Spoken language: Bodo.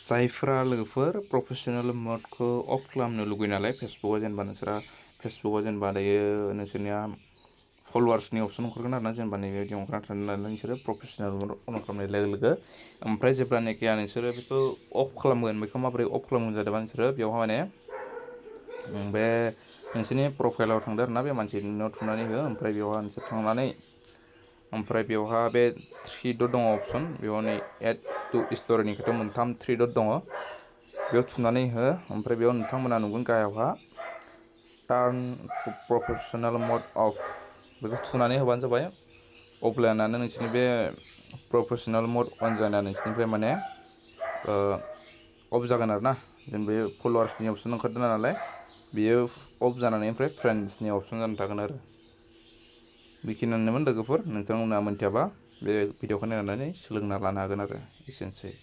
जायफ्रा लोगोफोर प्रफेसनेल मदखौ अफ खालामनो लुगैयो नालाय फेसबुकआव जेनेबा नोंसोरा फेसबुकआव जेनेबा दायो नोंसोरनिया फलोवार्सनि अपसन ओंखारगोन आरोना जेनेबा नैबेबायदि ओंखारना थानाय नालाय नोंसोरो प्रफेसनेल मद अन खालामनाय लोगो लोगो ओमफ्राय जेब्लानाखि नोंसोरो बेखौ अफ खालामगोन बेखौ माबोरै अफ खालामगोन जादोंबा नोंसोरो बेवहाय माने बे नोंसोरनि प्रफाइलाव थांदो आरोना बे मानसिनियाव थुनानै हो ओमफ्राय बेवहाय नोंसोर थांनानै ओमफ्राय बेवहा बे 3 डट दङ अपसन बेयाव नै एड टु स्टरिनि खोथा मोनथाम 3 डट दङ बेयाव थुनानै हो ओमफ्राय बेयाव नोंथांमोना नुगोन गाहायावहा टार्न प्रफेसनेल मड अफ बेखौ थुनानै होबानो जाबाय अब्लानानो नोंसोरनि बे प्रफेसनेल मड अन जाना नोंसोरनिफ्राय माने अफ जागोन आरोना जेन बे फलोवार्सनि अपसन ओंखारदों नालाय बेयो अफ जानानै ओमफ्राय फ्रेन्ड्सनि अपसन जाना थागोन आरो बेखिनियानोमोन लोगोफोर नोंथांमोना मोनथियाबा बे भिडिअखौ नायनानै सोलोंना लानो हागोन आरो एसेनोसै।